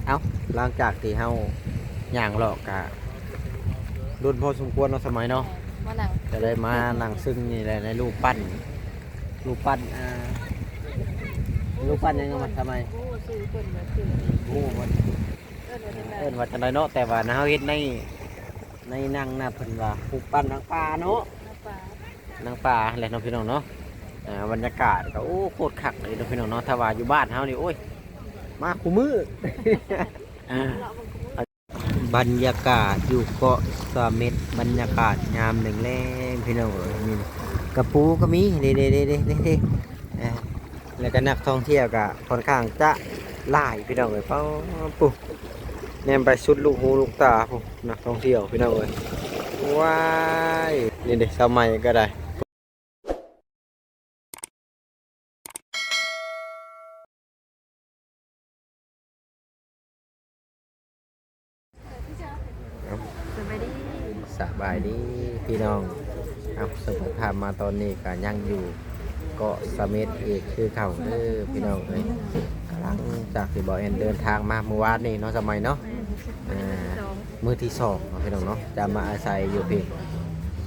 ເອົ້າ ຫຼັງຈາກທີ່ເຮົາຍ່າງເລາະກະດົນພໍສົມຄວນເນາະ ສະໄໝເນາະ ມານັ່ງ ກະໄດ້ມານັ່ງຊຶມນີ້ແຫຼະ ໃນຮູບປັ້ນ ຮູບປັ້ນ ອ່າ ຮູບປັ້ນຫຍັງເນາະ ສະໄໝ ບໍ່ຮູ້ຊື່ເພິ່ນວ່າຊື່ ບໍ່ຮູ້ເພິ່ນ ເອີ້ນວ່າຈັ່ງໃດ ເອີ້ນວ່າຈັ່ງໃດເນາະ ແຕ່ວ່າເຮົາເຫັນໃນ ໃນໜັງນະ ເພິ່ນວ່າຮູບປັ້ນນາງປາເນາະ ນາງປາ ນາງປາແຫຼະເນາະ ພີ່ນ້ອງເນາະ ອ່າ ບັນຍາກາດກໍ ໂອ້ ໂຄດຄັກເລີຍເນາະ ພີ່ນ້ອງເນາະ ຖ້າວ່າຢູ່ບ້ານເຮົານີ້ ໂອ້ຍ ມາຄູ່ມື້ ບັນຍາກາດຢູ່ເກາະສະເໝັດ ບັນຍາກາດຍາມແລງໆ ພີ່ນ້ອງເອີຍ ນີ້ກະປູກໍມີ ເດ້ໆໆໆ ແລ້ວກໍນັກທ່ອງທ່ຽວກໍຂ້ອນຂ້າງຈະຫຼາຍ ພີ່ນ້ອງເອີຍ ປາດ ແນມໄປສຸດລູກຫູລູກຕາພຸ້ນ ນັກທ່ອງທ່ຽວ ພີ່ນ້ອງເອີຍ ວ້າຍ ນີ້ເດ້ ສາວໃໝກໍໄດ້. ສະບາຍດີ ສະບາຍດີພີ່ນ້ອງ ເອົ້າ ສະເປີດພາບມາຕອນນີ້ກໍຍັງຢູ່ເກາະສະເໝັດອີກຄືເກົ່າເດີພີ່ນ້ອງເອີຍ ຫຼັງຈາກທີ່ບ່າວແອນເດີນທາງມາມື້ວານນີ້ເນາະ ສະໄໝເນາະ ອ່າ ມື້ທີສອງເນາະ ພີ່ນ້ອງເນາະ ຈະມາອາໄສຢູ່ພີ້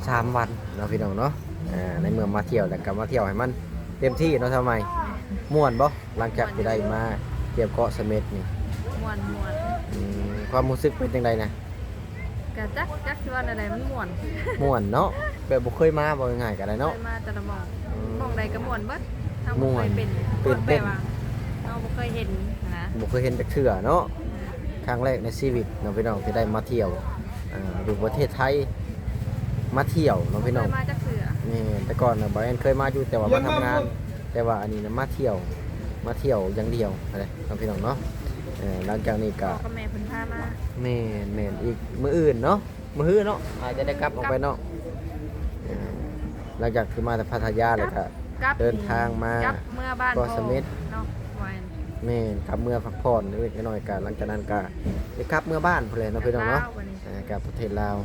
ສາມວັນເນາະ ພີ່ນ້ອງເນາະ ອ່າ ໃນເມື່ອມາທ່ຽວແລ້ວກໍມາທ່ຽວໃຫ້ມັນເຕັມທີ່ເນາະ ສະໄໝ ມ່ວນບໍ່? ຫຼັງຈາກທີ່ໄດ້ມາທ່ຽວເກາະສະເໝັດນີ້ ມ່ວນ ມ່ວນ ອືມ ຄວາມຮູ້ສຶກເປັນຈັ່ງໃດນະ? ກະຈັກ ຈັກຊິວ່າແນວໃດ ມັນມ່ວນ ມ່ວນເນາະ ແບບບໍ່ເຄີຍມາ ເວົ້າງ່າຍໆກໍໄດ້ເນາະ ເຄີຍມາແຕ່ລະໝ່ອງ ອືມ ໝ່ອງໃດກໍມ່ວນເບິດ ເຮົາບໍ່ເຄີຍເປັນ ຕື່ນເຕັ້ນ ແບບວ່າເຮົາບໍ່ເຄີຍເຫັນນະ ບໍ່ເຄີຍເຫັນຈັກເທື່ອເນາະ ອືມ ຄັ້ງແລກໃນຊີວິດເນາະ ພີ່ນ້ອງ ທີ່ໄດ້ມາທ່ຽວ ອ່າ ຢູ່ປະເທດໄທ ມາທ່ຽວເນາະ ພີ່ນ້ອງ ບໍ່ເຄີຍມາຈັກເທື່ອ ແມ່ນ ແຕ່ກ່ອນນະ ບ່າວແອນເຄີຍມາຢູ່ ແຕ່ວ່າມາທຳງານ ແຕ່ວ່າອັນນີ້ນະ ມາທ່ຽວ ມາທ່ຽວຢ່າງດຽວຫັ້ນແຫຼະເນາະ ພີ່ນ້ອງເນາະ ເອີ ຫຼັງຈາກນີ້ກະ ພໍ່ກັບແມ່ເພິ່ນພາມາ ແມ່ນໆ ອີກມື້ອື່ນເນາະ ມື້ຮືເນາະ ອາດຈະໄດ້ກັບອອກໄປເນາະ ເອີ ຫຼັງຈາກທີ່ມາຈາກພັດທະຍາແລ້ວກະ ກັບ ເດີນທາງມາ ກັບເມືອບ້ານ ເກາະສະເໝັດ ເນາະ ວ່າ ແມ່ນ ກັບເມືອພັກຜ່ອນເລັກໆນ້ອຍໆ ກະ ຫຼັງຈາກນັ້ນກະໄດ້ກັບເມືອບ້ານພຸ້ນແຫຼະເນາະ ພີ່ນ້ອງເນາະ ກັບປະເທດລາວ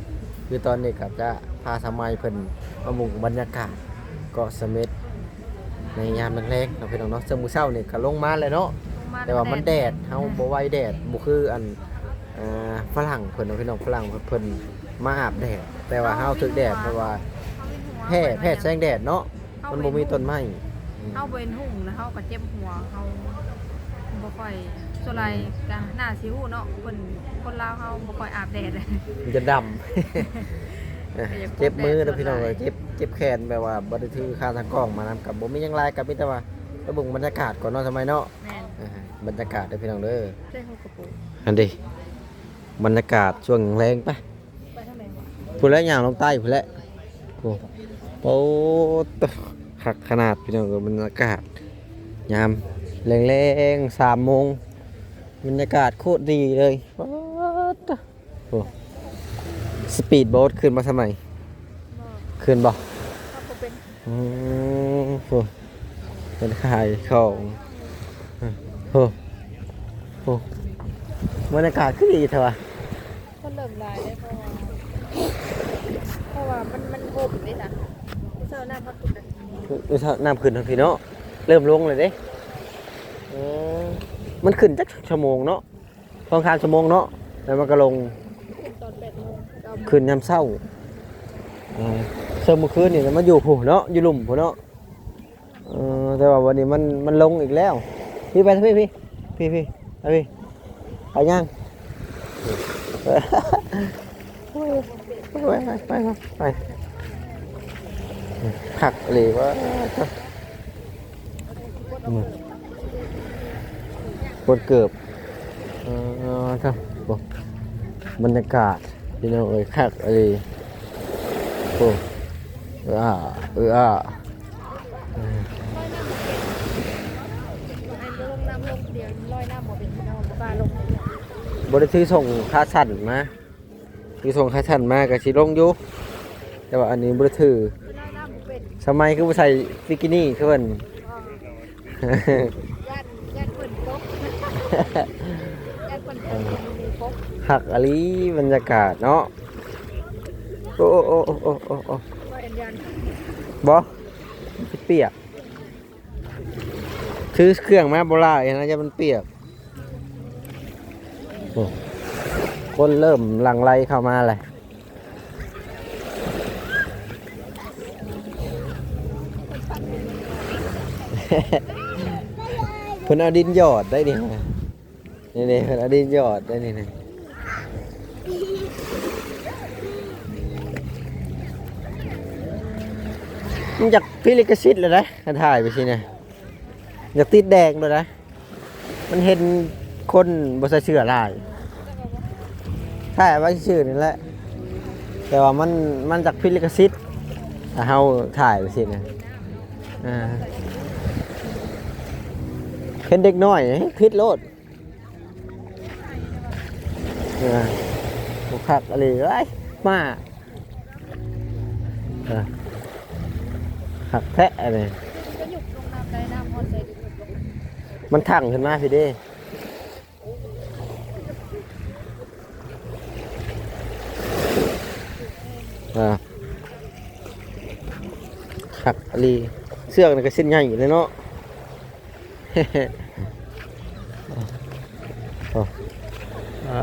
ຄືຕອນນີ້ກະຈະພາສາວໃໝເພິ່ນມາເບິ່ງບັນຍາກາດເກາະສະເໝັດ ໃນຍາມແລງໆເນາະ ພີ່ນ້ອງເນາະ ເຊິ່ງມື້ເຊົ້ານີ້ກໍລົງມາແລ້ວເນາະ ແຕ່ວ່າມັນແດດ ເຮົາບໍ່ໄຫວແດດ ບໍ່ຄືອັນ ອ່າ ຝຣັ່ງເພິ່ນເນາະ ພີ່ນ້ອງ ຝຣັ່ງເພິ່ນມາອາບແດດ ແຕ່ວ່າເຮົາຖືກແດດ ເພາະວ່າແພ້ ແພ້ແສງແດດເນາະ ມັນບໍ່ມີຕົ້ນໄມ້ ເຮົາບໍ່ເຫັນຫຸ່ງ ແລ້ວເຮົາກໍເຈັບຫົວ ເຮົາບໍ່ຄ່ອຍ ສ່ວນຫຼາຍກໍໜ້າຊິຮູ້ເນາະ ເພິ່ນ ຄົນລາວເຮົາບໍ່ຄ່ອຍອາບແດດ ມັນຈະດຳ ເຈັບມືເດີພີ່ນ້ອງເອີຍ ເຈັບ ເຈັບແຂນ ແບບວ່າບໍ່ໄດ້ຖືຄາທາງກ້ອງມານຳ ກໍບໍ່ມີຫຍັງຫຼາຍ ກໍມີແຕ່ວ່າໄປເບິ່ງບັນຍາກາດກ່ອນເນາະ ສະໄໝເນາະ ແມ່ນ ເອີ ບັນຍາກາດເດີພີ່ນ້ອງເດີ ຫັ້ນເດ ບັນຍາກາດຊ່ວງແລງ ໄປ ໄປທາງໃດວະ ພຸ້ນແຫຼະ ຍ່າງລົງໃຕ້ພຸ້ນແຫຼະ ໂອ້ ໂອ້ ຄັກຂະໜາດພີ່ນ້ອງເອີຍ ບັນຍາກາດຍາມແລງໆ ສາມໂມງ ບັນຍາກາດໂຄດດີເລີຍ ປາດ ໂອ້ ສະປີດໂບດຂຶ້ນບໍ່ ສະໄໝ? ບໍ່ ຂຶ້ນບໍ່? ຂັບບໍ່ເປັນ ອືມ ໂອ້ ເປັນຂາຍຂອງ ໂອ້ ໂອ້ ບັນຍາກາດຄືດີແທ້ວະ ຄົນເລີ່ມຫຼາຍເດ້ ເພາະວ່າ ເພາະວ່າມັນ ມັນຮົ່ມເດ້ນະ ເຊົ້ານ້ຳພັດຂຶ້ນ ເອີ ເຊົ້ານ້ຳຂຶ້ນທາງພີ້ເນາະ ເລີ່ມລົງແລ້ວເດ້ ເອີ ມັນຂຶ້ນຈັກຊົ່ວໂມງເນາະ? ສອງສາມຊົ່ວໂມງເນາະ ແລ້ວມັນກໍລົງ ຂຶ້ນຕອນແປດໂມງ ເກົ້າໂມງ ຂຶ້ນຍາມເຊົ້າ ເອີ ເຊິ່ງມື້ຄືນນີ້ມັນຢູ່ພຸ້ນເນາະ ຢູ່ລຸ່ມພຸ້ນເນາະ ເອີ ແຕ່ວ່າວັນນີ້ມັນ ມັນລົງອີກແລ້ວ ພີ້ໄປ ພີ້ ພີ້ ພີ້ ໄປພີ້ ໄປຍ່າງ ໄປ ໄປ ໄປ ໄປ ຄັກອີ່ຫຼີວ່າ ອືມ ຄົນເກີບ ເອີ ໂອ້ ບັນຍາກາດພີ່ນ້ອງເອີຍ ຄັກອີ່ຫຼີ ໂອ້ ເອີອາ ເອີອາ ບໍ່ໄດ້ຖືຖົງຂາສັ້ນມາ. ຄືສົ່ງຂາສັ້ນມາກໍຊິລົງຢູ່ ແຕ່ວ່າອັນນີ້ບໍ່ໄດ້ຖື ສະໄໝຄືບໍ່ໃສ່ບິກິນີຄືເພິ່ນ ຢ້ານ ຢ້ານເພິ່ນຕົກ ຢ້ານເພິ່ນຕົກ ບໍ່ມີປົກ ຄັກອີ່ຫຼີບັນຍາກາດເນາະ ໂອ້ ບໍ່ ມັນຊິປຽກ ຖືເຄື່ອງມາບໍ່ຫຼາຍນະ ຢ້ານມັນປຽກ ໂອ້ ຄົນເລີ່ມຫຼັ່ງໄຫຼເຂົ້າມາແລ້ວ. ເພິ່ນເອົາດິນຫຍອດໄດ້ນີ້ ນີ້ໆ ເພິ່ນເອົາດິນຫຍອດໄດ້ນີ້ນະ. ມັນຢາກຜິດລິຂະສິດແລ້ວນະ ຄັນຖ່າຍໄປຊີ້ນະ ຢາກຕິດແດງໂລດນະ. ມັນເຫັນຄົນບໍ່ໃສ່ເສື້ອຫຼາຍ ຖ່າຍໄວ້ຊື່ໆນີ້ແຫຼະ ແຕ່ວ່າມັນ ມັນຈັກຜິດລິຂະສິດ ຖ້າເຮົາຖ່າຍໄປຊີ້ນະ. ອ່າ ເຫັນເດັກນ້ອຍຜິດໂລດ. ເອີ ບໍ່ຄັກອີ່ຫຼີເອີຍ ໝາ. ເອີ ຄັກແທ້ອັນນີ້ ມັນຖັ່ງຂຶ້ນມາພີ້ເດ້. ເອີ ຄັກອີ່ຫຼີ ເຊືອກນີ້ກໍເສັ້ນໃຫຍ່ເລີຍເນາະ. ໂອ້ ເອີ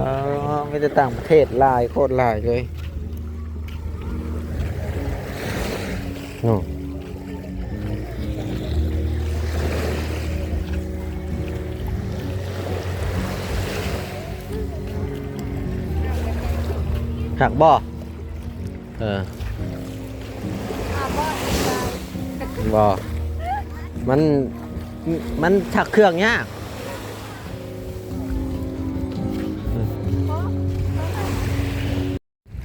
ມີແຕ່ຕ່າງປະເທດຫຼາຍ ໂຄດຫຼາຍເລີຍເນາະ. ຄັກບໍ່? ເອີ ບໍ່ ມັນ ມັນຊັກເຄື່ອງຍາກ.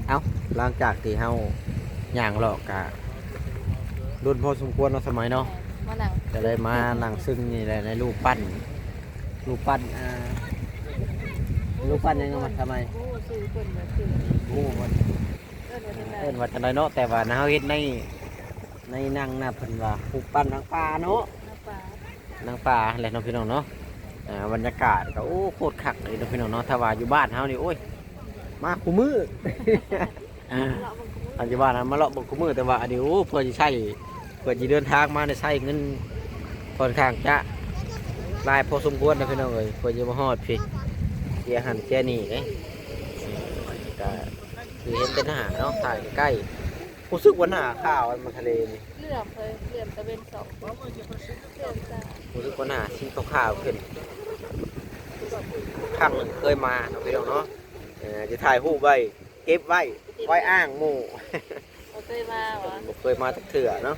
ເອົ້າ ຫຼັງຈາກທີ່ເຮົາຍ່າງເລາະກະດົນພໍສົມຄວນເນາະ ສະໄໝເນາະ ມານັ່ງ ກະໄດ້ມານັ່ງຊຶມນີ້ແຫຼະ ໃນຮູບປັ້ນ ຮູບປັ້ນ ອ່າ ຮູບປັ້ນຫຍັງເນາະ ສະໄໝ? ບໍ່ຮູ້ຊື່ເພິ່ນວ່າຊື່ ບໍ່ຮູ້ວ່າ ເອີ້ນວ່າຈັ່ງໃດ ເອີ້ນວ່າຈັ່ງໃດເນາະ ແຕ່ວ່ານະ ເຮົາເຫັນໃນ ໃນໜັງນະ ເພິ່ນວ່າຮູບປັ້ນນາງຟ້າເນາະ ນາງຟ້າ ນາງຟ້າຫັ້ນແຫຼະເນາະ ພີ່ນ້ອງເນາະ. ອ່າ ບັນຍາກາດກໍ ໂອ້ ໂຄດຄັກເລີຍເນາະ ພີ່ນ້ອງເນາະ ຖ້າວ່າຢູ່ບ້ານເຮົານີ້ ໂອ້ຍ ມາຄູ່ມື້ ອ່າ ເຮົາຢູ່ບ້ານນະ ມາເລາະເບິ່ງຄູ່ມື້ ແຕ່ວ່າອັນນີ້ ໂອ້ ເພື່ອຊິໃຊ້ ເພື່ອຊິເດີນທາງມານີ້ ໃຊ້ເງິນຂ້ອນຂ້າງຈະຫຼາຍພໍສົມຄວນນະ ພີ່ນ້ອງເອີຍ ເພື່ອຊິມາຮອດພີ້ ເສຍຫັ້ນເສຍນີ້ເດ້ ກໍ ຄືເຫັນແຕ່ໜ້າເນາະ ຖ່າຍໃກ້ໆ ຮູ້ສຶກວ່າໜ້າຂາວອັນມາທະເລນີ້ ເຫຼື້ອມເລີຍ ເຫຼື້ອມຕາເວັນສອງ ເຫຼື້ອມຕາ ຮູ້ສຶກວ່າໜ້າສີຂາວໆຂຶ້ນ. ຄັ້ງໜຶ່ງເຄີຍມາເນາະ ພີ່ນ້ອງເນາະ ເອີ ຈະຖ່າຍຮູບໄວ້ ເກັບໄວ້ ໄວ້ອ້າງໝູ່ ບໍ່ເຄີຍມາຫວາ? ບໍ່ເຄີຍມາຈັກເທື່ອເນາະ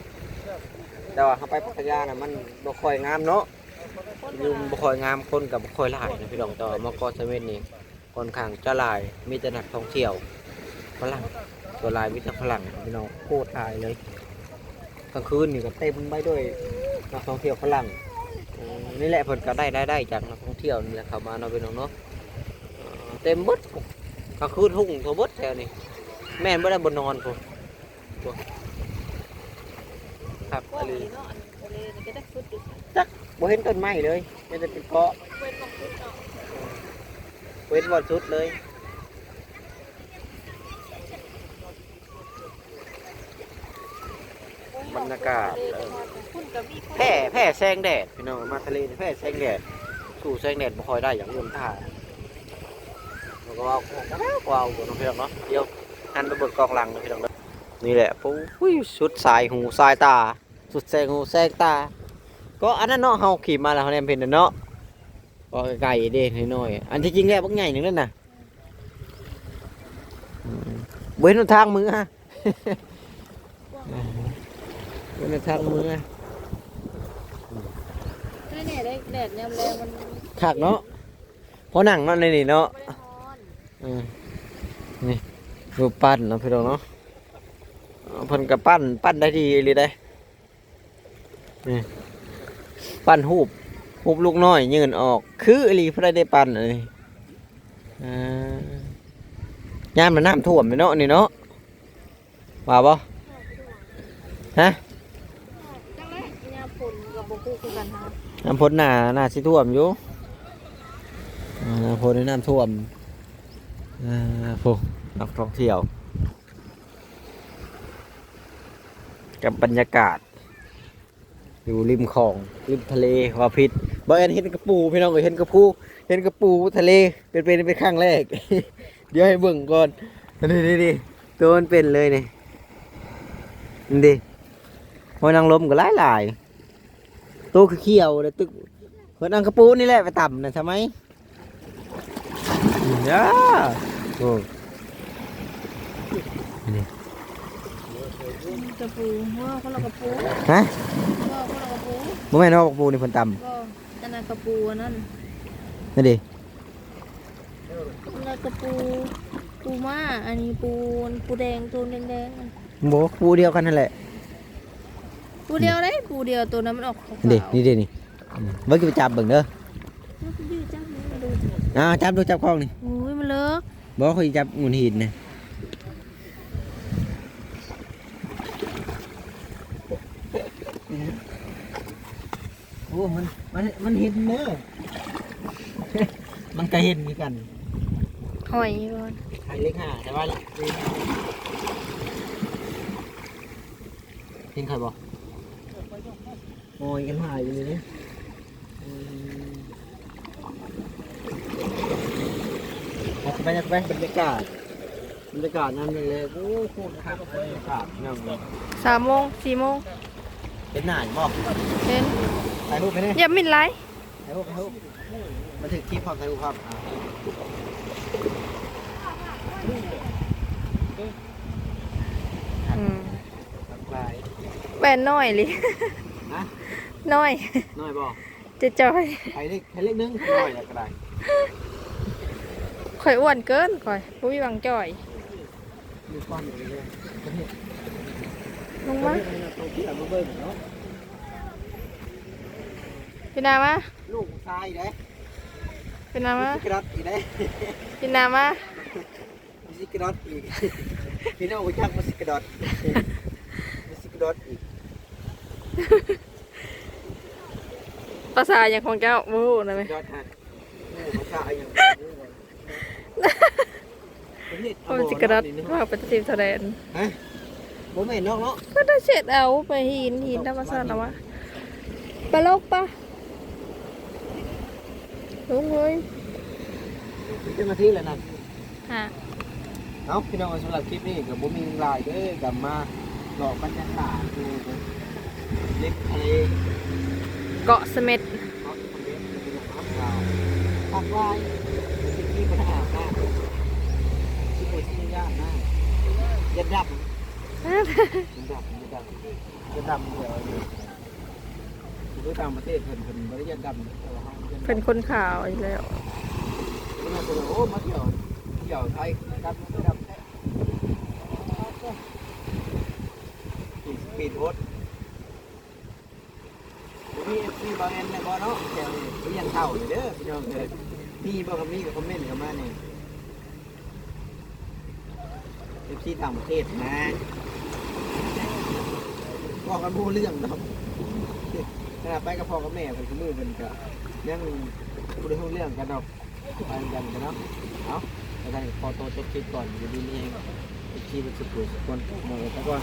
ແຕ່ວ່າເຮົາໄປພັດທະຍານະ ມັນບໍ່ຄ່ອຍງາມເນາະ ວິວມັນບໍ່ຄ່ອຍງາມ ຄົນກໍບໍ່ຄ່ອຍຫຼາຍນະ ພີ່ນ້ອງ ແຕ່ວ່າມາເກາະສະເໝັດນີ້ ຂ້ອນຂ້າງຈະຫຼາຍ ມີແຕ່ນັກທ່ອງທ່ຽວຝຣັ່ງ ສ່ວນຫຼາຍມີແຕ່ຝຣັ່ງພີ່ນ້ອງ ໂຄດຫຼາຍເລີຍ. ກາງຄືນນີ້ກໍເຕັມໄປດ້ວຍນັກທ່ອງທ່ຽວຝຣັ່ງ ເອີ ນີ້ແຫຼະ ເພິ່ນກໍໄດ້ລາຍໄດ້ຈາກນັກທ່ອງທ່ຽວນີ້ແຫຼະ ເຂົ້າມາເນາະ ພີ່ນ້ອງເນາະ ເຕັມເບິດ ກາງຄືນຮຸ່ງທົ່ວເບິດແຖວນີ້ ແມ່ນບໍ່ໄດ້ບ່ອນນອນພຸ້ນ ຄັກອີ່ຫຼີ ທະເລນີ້ກໍຈັກສຸດຢູ່ ຈັກບໍ່ເຫັນຕົ້ນໄມ້ເລີຍ ມີແຕ່ເປັນເກາະ ເວັ້ນບາງຈຸດເນາະ ເວັ້ນບໍ່ສຸດເລີຍ. ບັນຍາກາດ ເອີ ພຸ້ນກໍມີ ແຜ່ ແຜ່ແສງແດດ ພີ່ນ້ອງ ມາທະເລນີ້ແຜ່ແສງແດດ ສູ້ແສງແດດບໍ່ຄ່ອຍໄດ້ ຢາກລົງທ່າ ແລ້ວກໍເວົ້າ ເວົ້າ ເວົ້າເນາະ ພີ່ນ້ອງເນາະ ດຽວຫັນໄປເບິ່ງກ້ອງຫຼັງເນາະ ພີ່ນ້ອງເນາະ. ນີ້ແຫຼະ ໂອ້ຍ ສຸດສາຍຫູສາຍຕາ ສຸດແສງຫູແສງຕາ ກໍອັນນັ້ນເນາະ ເຮົາຂີ່ມາແລ້ວເຮົາແນມເຫັນນັ້ນເນາະ ກໍໄກໆເດ້ ນ້ອຍໆ ອັນທີ່ຈິງແລ້ວບັກໃຫຍ່ໜຶ່ງນັ້ນນະ ອືມ ບໍ່ເຫັນຫົນທາງເມືອ ບໍ່ເຫັນຫົນທາງເມືອ ແດດ ແດດຍາມແລງມັນຄັກເນາະ ພໍນັ່ງເນາະໃນນີ້ເນາະ ບໍ່ໄດ້ຮ້ອນ ເອີ ນີ້ ຮູບປັ້ນເນາະ ພີ່ນ້ອງເນາະ ເພິ່ນກໍປັ້ນ ປັ້ນໄດ້ດີອີ່ຫຼີເດ້ ນີ້ ປັ້ນຮູບ ຮູບລູກນ້ອຍຍື່ນອອກ ຄືອີ່ຫຼີ ຜູ້ໃດໄດ້ປັ້ນອັນນີ້ ອ່າ ຍາມມັນນ້ຳຖ້ວມເນາະ ນີ້ເນາະ ວ່າບໍ່? ຮະ? ຈັກແຫຼະ ຍາມຝົນກໍບໍ່ຮູ້ຄືກັນຫາ ຍາມຝົນໜ້າ ໜ້າຊິຖ້ວມຢູ່ ອ່າ ຍາມຝົນນີ້ນ້ຳຖ້ວມ ອ່າ ໂອ້ ນັກທ່ອງທ່ຽວ ກັບບັນຍາກາດ ຢູ່ລິມຂອງ ລິມທະເລ ວ່າຜິດ ບໍ່ແອນເຫັນກະປູພີ່ນ້ອງເອີຍ ເຫັນກະປູ ເຫັນກະປູທະເລເປັນ ເປັນ ເປັນຄັ້ງແລກ. ດຽວໃຫ້ເບິ່ງກ່ອນ ນີ້ໆໆ ໂຕມັນເປັນເລີຍນີ້ ນີ້ເດ້. ຫອຍນາງລົມກໍຫຼາຍໆ ໂຕຄືຂຽວເດ້ ຕຶກ ເພິ່ນເອົາກະປູນີ້ແຫຼະໄປຕຳນະ ສະໄໝ ອືມ ໂອ້ ນີ້ ກະປູ ບໍ່ ຄົນລະກະປູ ຮະ ບໍ່ ຄົນລະກະປູ ບໍ່ແມ່ນເນາະ ກະປູນີ້ເພິ່ນຕຳ ບໍ່ ອັນນັ້ນກະປູອັນນັ້ນ ນີ້ເດ້ ຄົນລະກະປູ ປູມ້າ ອັນນີ້ປູ ປູແດງ ໂຕແດງໆ ບໍ່ ປູດຽວກັນຫັ້ນແຫຼະ ປູດຽວເດ້ ປູດຽວ ໂຕນັ້ນມັນອອກຂາວໆ ນີ້ເດ້ ນີ້ເດ້ນີ້ ອືມ ເບິ່ງ ຊິໄປຈັບເບິ່ງເດີ ເອົາ ຈັບເບິ່ງເດີ ອ່າ ຈັບດູ ຈັບຂອງນີ້ ໂອ້ຍ ມັນເລີກ ບໍ່ ຂ້ອຍຈັບງຸ່ນຫີນນະ ໂອ້ ມັນ ມັນ ມັນເຫັນເດີ ມັນກະເຫັນຄືກັນ ຫອຍຢູ່ ຫອຍເລກຫ້າ ແຕ່ວ່າ ເຫັນຂ້ອຍບໍ່? ຫອຍກັນຫຼາຍຢູ່ນີ້ເດ້ ອືມ ຍັດໄປ ຍັດໄປ ບັນຍາກາດ ບັນຍາກາດຍາມແລງໆ ໂອ້ ໂຄດຄັກ ບັນຍາກາດຍາມ ສາມໂມງ ສີ່ໂມງ ເຫັນໜ້າຢູ່ບໍ່? ເຫັນ ຖ່າຍຮູບໄປແດ່ ຢ່າມິດຫຼາຍ ຖ່າຍຮູບ ຖ່າຍຮູບ ບັນທຶກຄລິບພ້ອມ ຖ່າຍຮູບພ້ອມ ອືມ ແວ່ນນ້ອຍອີ່ຫຼີ ຮະ ນ້ອຍ ນ້ອຍບໍ່? ຈະຈ່ອຍ ໃຫ້ເລກ ໃຫ້ເລກໜຶ່ງ ນ້ອຍແລ້ວກໍໄດ້ ຂ້ອຍອ້ວນເກີນ ຂ້ອຍບໍ່ມີຫວັງຈ່ອຍ ມີຄວັນຢູ່ເດ້ ລງມາ ຕ້ອງເຊື່ອມາເບິ່ງເນາະ ພີ່ນາມາ ລູກຜູ້ຊາຍເດ້ ພີ່ນາມາ ຊິກະດອດອີກເດ້ ພີ່ນາມາ ຊິກະດອດອີກ ພີ່ນ້ອງຮູ້ຈັກບໍ່ ຊິກະດອດ ຊິກະດອດອີກ ພາສາຫຍັງຂອງເຈົ້າ ບໍ່ຮູ້ນະແມ່ ດອດຮະ ໂອ້ ພາສາຫຍັງ ປະເທດ ໂອ້ ຊິກະດອດ ເວົ້າໄປແຕ່ຈີນແສດງ ຮະ ບໍ່ແມ່ນດອກເນາະ ກໍໄດ້ເຊັດເອົາໄປຫີນ ຫີນທຳມະຊາດລະວະ ປະໂລກປະ ລົງເລີຍ ເປັນນາທີແລ້ວນະ ຮະ ເອົ້າ ພີ່ນ້ອງ ສຳລັບຄລິບນີ້ກໍບໍ່ມີຫຍັງຫຼາຍເດີ ກໍມາເລາະບັນຍາກາດຢູ່ລິມທະເລ ເກາະສະເມັດ ເກາະສະເມັດ ພີ່ນ້ອງເນາະ ກໍພັກຫຼາຍ ຊິກິນບໍ່ໄດ້ອາບນ້ຳ ຊິບໍ່ຊິຢ້ານນ້ຳ ຢ້ານດຳ ຢ້ານດຳ ຢ້ານດຳ ຢ້ານດຳ ຢູ່ຕ່າງປະເທດເພິ່ນ ເພິ່ນບໍ່ໄດ້ຢ້ານດຳ ແຕ່ວ່າເຮົາຢ້ານດຳ ເພິ່ນຄົນຂາວຢູ່ແລ້ວ ເພິ່ນວ່າ ໂອ້ ມາທ່ຽວ ທ່ຽວໄທ ດຳ ດຳແທ້ ສະປີດໂພດ ບໍ່ມີເອັຟຊີບ່າວແອນແລ້ວບໍ່ເນາະ ແຖວນີ້ ໄປຮຽນເຂົ້າເດີພີ່ນ້ອງເອີຍ ມີບໍ່ ຄັນມີກໍຄອມເມັນເຂົ້າມາແດ່. ເອັຟຊີຕ່າງປະເທດນະ ເວົ້າກັນບໍ່ຮູ້ເລື່ອງດອກ ຂະໜາດໄປກັບພໍ່ກັບແມ່ເພິ່ນ ຄືມື້ເພິ່ນກະຍັງບໍ່ໄດ້ຮູ້ເລື່ອງກັນດອກ ໄປນຳກັນເນາະ ເອົ້າ ແລ້ວກັນຂໍໂຕຈົບຄລິບກ່ອນ ຢູ່ດີມີແຮງ ເອັຟຊີເບິດສູ່ຜູ້ສູ່ຄົນ ເອົາໄວ້ຊະກ່ອນ